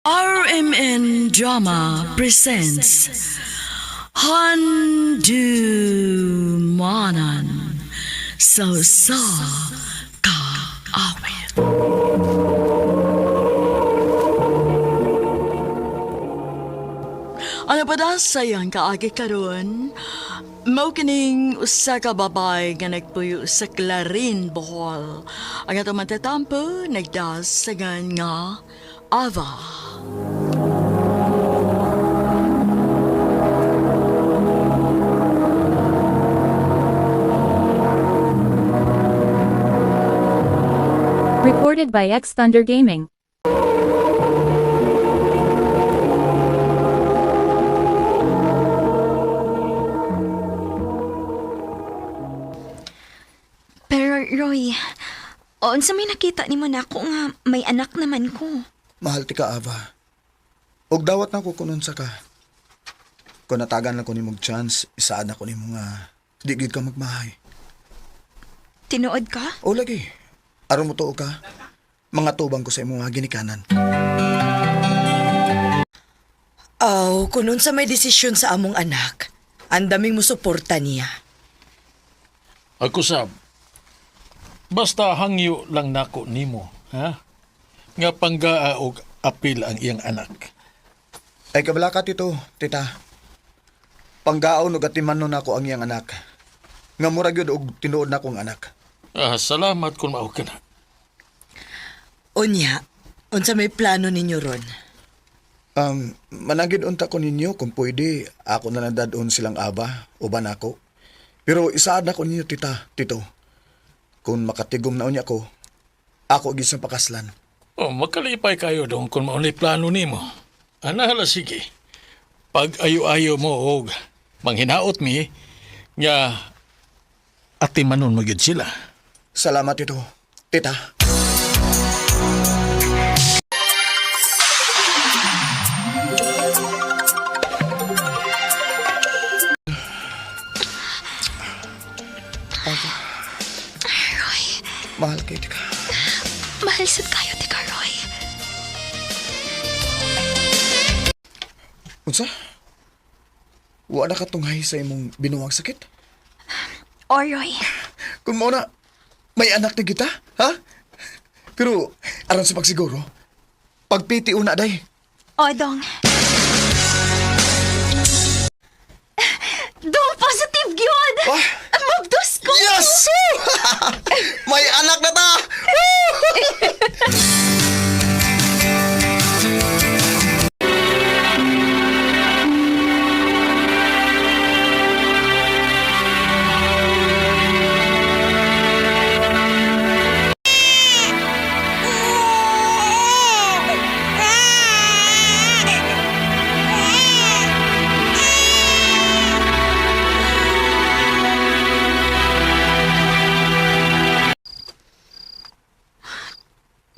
RMN Drama presents Handu Manan So Sa Kaawit. Ano pa da sayang kaagi karon? Mao kining usa ka babay nga nagpuyo sa Clarin, Bohol. Ang atong matatampo nagdasagan nga Ava. Recorded by X Thunder Gaming. Pero Roy, unsa may nakita nimo nako nga may anak naman ko. Mahal ti ka, Ava. Og dawat na ko kunon sa ka. Kung natagan lang ko nimog chance, isaad na ko nimo nga di gid ka magmahay. Tinuod ka? O lagi, aron mo tuo ka, mga tubang ko sa imong nga ginikanan. Aw, kunon sa may desisyon sa among anak, ang daming musuporta niya. Ako sab. Basta hangyo lang nako nimo, ha? Nga panggaa og apil ang iyang anak. Ay kabala ka, tito, tita. Panggaon og atiman nun ako ang iyang anak. Nga murag yun og tinuod na akong anak. Ah, salamat kung mao ka na. Unya, unsa may plano ninyo ron? Managid unta ko ninyo kung pwede, ako na lang dadon silang aba, uban ako. Pero isaad na ko ninyo, tita, tito. Kung makatigom na unya ko, ako gisang pakaslan. Oh, makalipay kayo dong kung mao ni plano nimo. Ana hala sige. Pag ayo-ayo mo og manghinaot mi nga atimanon mo gyud sila. Salamat, tito. Tita. Aba. Roy, Mahal kay tika. mahal sad kayo ti ka, Roy. Unsa? Wa na katunghay sa imong binuwang sakit? O Roy, Kung mao na, may anak na kita, ha? Pero, aron sa pagsiguro, pagpiti una day. o dong. Dong, positive gyud! Ah! Mabdos ko! Yes! May anak na ta!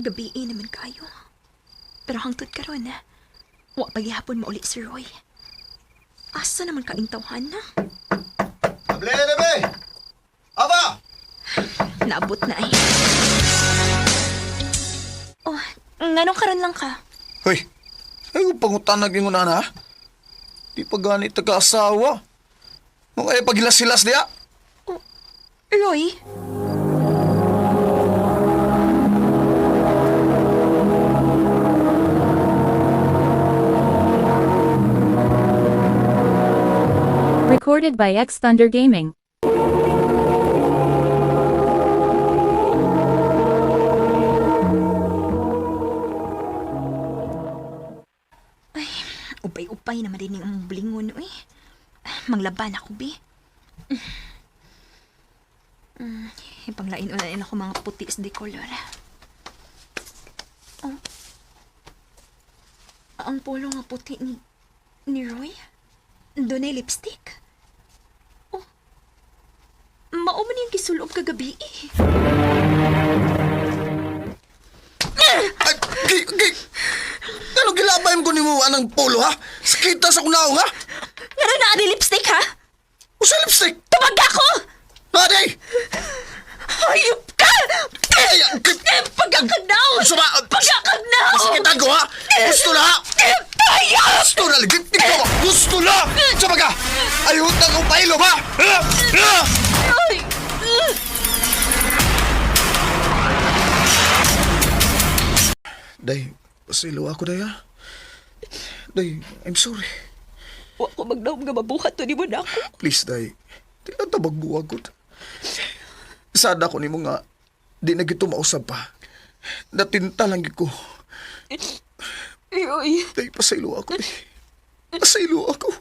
Gabi naman kayo. Pero hangtod karon, wa paghihapon mauli si Roy. Asa naman ka tawhan na? Able, bebe! Aba! Naabot na ay. Oh, nganong karon lang ka? Hoy, ay pangutan na gingon na, ha? Di pa ganit taga-asawa. Mga ay pagilas-silas diya. Roy? Recorded by X Thunder Gaming. Upay-upay naman din yung blingon, uy. Manglaban ako, bi. Ipanglain-ulain ako mga puti sa decolor. Oh. Ang polo nga puti ni Roy? Doon ay lipstick. Oh. Mao man yung gisulob kagabi eh. Ay, gi, gi. Ano gilabay mo nimo anang polo, ha? Sakita sa kunaong, ha? Ngano na ani lipstick ha? Usa lipstick! Tubag ako! Aday! Hayop ka! Ay, Pagkakagnaw! Suma! Pagkakagnaw! Masakitan ko, ha? Gusto na, ha? Ligit ka ba? Gusto na! Sa baga! Ayaw na kong pailo ba? Ah! Ah! Ay! Day, pasilo ako day ha. Day, I'm sorry. Wa ko magdaom nga mabuhat to nimo nako. Please, day. Di na tabag buwag ko. Sada ko nimo nga, di na gito mausab pa. Natinta lang gid ko. Roy. Day, pasaylo ako, day. Pasaylo ako.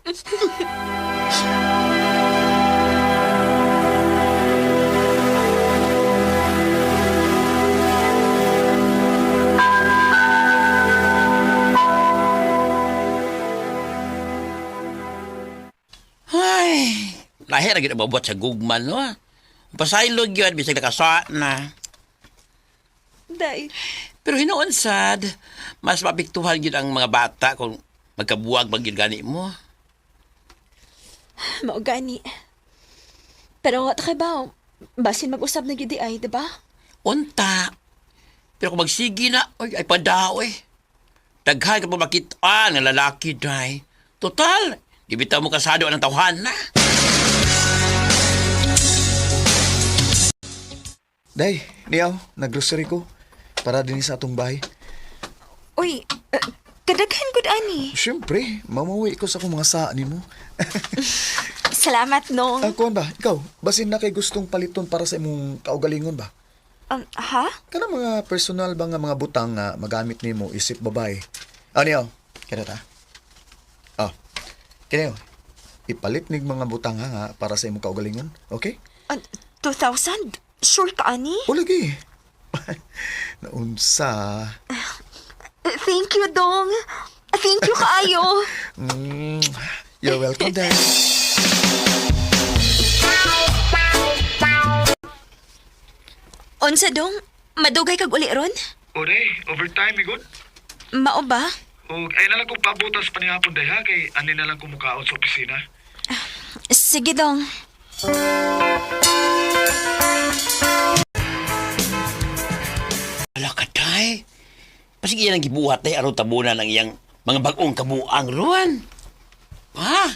Ay, lahi ra gyud ang mabuhat sa gugman, no? Pasaylo gyud bisag nakasa na. Day. Pero hinuon sad, mas mapiktuhan gyud ang mga bata kung magkabuwag man gyud gani mo. Mao gani. Pero wa ta kay ba, basin mag-usab na gid di ay, di ba? Unta. Pero kung magsige na, oy, ay padao eh. Daghan ka pa makitaan ng lalaki, day. Total, di bitaw mo kasado ang tawhan na. Day, niyaw, naggrocery ko. Para din sa atong bahay. Uy, kadaghan gud ani. Siyempre, mamawi ko sa akong mga saan nimo. Salamat nong. Ah, kuwan ba? Ikaw, basin na kay gustong paliton para sa imong kaugalingon ba? Ha? Kana mga personal ba nga mga butang nga magamit nimo isip babae? Ano yaw? Kaya ta? Ah. Kaya ipalit nig mga butang ha nga para sa imong kaugalingon. Okay? 2,000? Sure ka ani? O lagi. Naunsa. Thank you, Dong. Thank you kaayo. You're welcome, Dad. Unsa dong? Madugay kag uli ron? O day, overtime igod. Mao ba? O ay na lang kong pabutas panihapon day ha kay ani na lang kumukaon sa opisina. Sige dong. Ala ka, day. Pasig iyan ang gibuhat, day, aron tabunan ang iyang mga bagong kabuang ruan. Pa?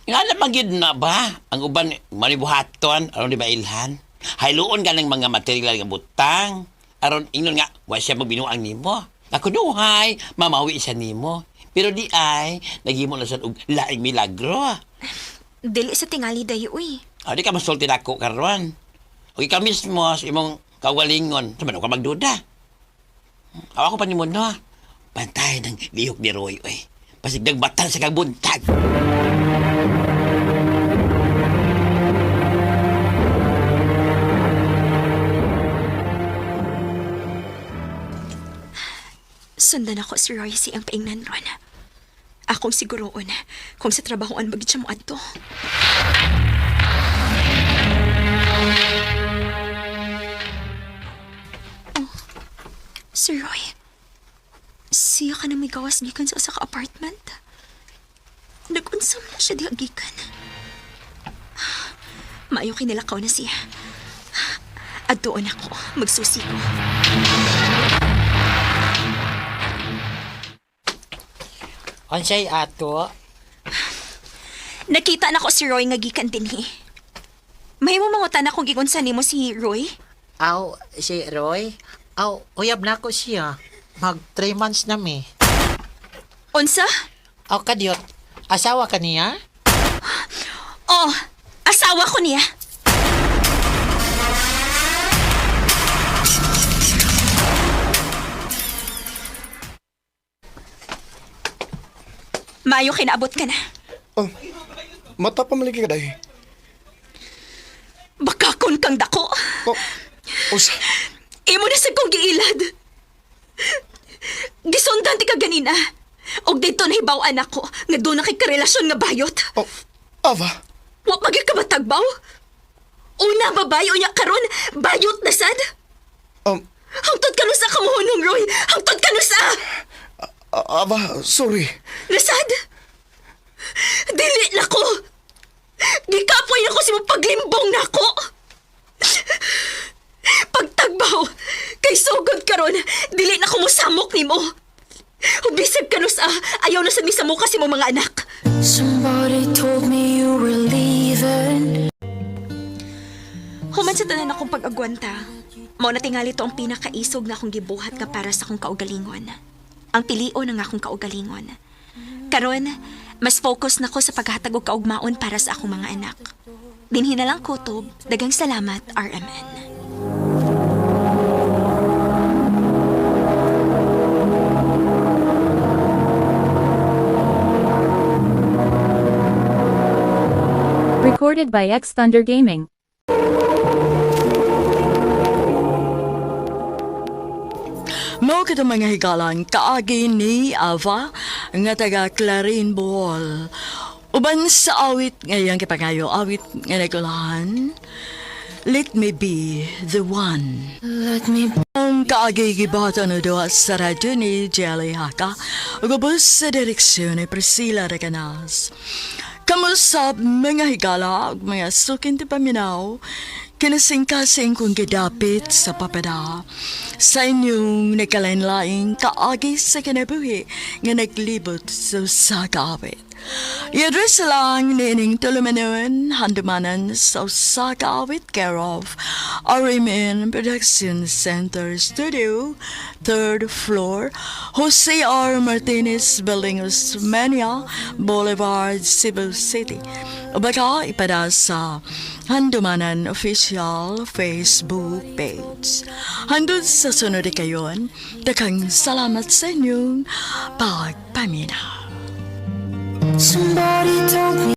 Nga na magyud na ba? Ang uban, manibuhaton, aron di ba ilhan? Hayloon ka ng mga material nga butang. Aron, ingnon nga, wa siya magbinuang nimo. Ako duhay, mamawi siya nimo. Pero di ay, naghimo na siya og laing milagro. Dili sa tingali dayo uy. Ah, di ka masulti nako karon. O ikaw mismo sa imong kawalingon, sa man ka magduda. Awa ko pa nimo no. Pantay ng lihok ni Roy oy. Pasig nagbatan sa kang buntag. Sundan ako si Roy si ang paingnan ron. Akong siguroon kung sa trabahoan magid siya moadto. Oh, Sir Roy, siya ka na may gawas gikan sa usa ka apartment. Nag-unsam na siya diha gikan. Maayo kinilakaw na siya. At doon ako, magsusi ko. Unsay ato? Nakita na ko si Roy nga gikan dinhi. Mahimo mangutan akong giunsa nimo si Roy? Aw, si Roy? Aw, uyab na ko siya. Mag 3 months na mi. Unsa? Aw, kadyot. Asawa ka niya? Oh, asawa ko niya. Mayo kinaabot ka na. Oh, mata pa maligi ka, day. Bakakon kang dako. Oh, usa. Imo na sa kong giilad. Gisundan ti ka ganina. Og dito nahibaw-an ako nga doon na kay karelasyon nga bayot. Oh, ava. Wa pa gyud ka matagbaw? Una babae unya karon bayot na sad. Hangtod ka sa kamuhunong Roy. Hangtod ka sa Ava, sorry. Nasad. Dili na ko. Gikapoy na ko sa imong paglimbong nako. Pagtagbaw kay sugod karon dili na ko mosamok nimo. Ug bisag kanus-a, ayaw na sa mi sa muka sa imong mga anak. Somebody told me you were leaving. Human sa tanan akong pag-agwanta, mao na tingali to ang pinakaisog nga akong gibuhat nga para sa akong kaugalingon. Ang pilion ang akong kaugalingon. Karon, mas focus na ko sa paghatag og kaugmaon para sa akong mga anak. Dinhi na lang kutob, dagang salamat, RMN. Recorded by X Thunder Gaming. Mao kita mga higalan kaagi ni Ava nga taga Clarin, Bohol. Uban sa awit ngayang kipangayo, awit nga nagulahan. Let me be the one. Let me Ang kaagi gibata na doa sa radyo ni Jelly Haka, ug ubos sa direksyon ni Priscilla Recanas. Kamusab mga higala ug mga sukin ti paminaw, kinasingkasing kong gidapit sa papada sa inyong nagkalain-laing kaagi sa kinabuhi nga naglibot sa usa ka awit. I-address lang niining tulumanon, handumanan sa usa ka awit, care of RMN Production Center Studio, third floor, Jose R. Martinez Building, Osmeña Boulevard, Cebu City. O baka ipada sa Handumanan Official Facebook page. Handod sa sunod kayon, daghang salamat sa inyong pagpaminaw. Somebody told me.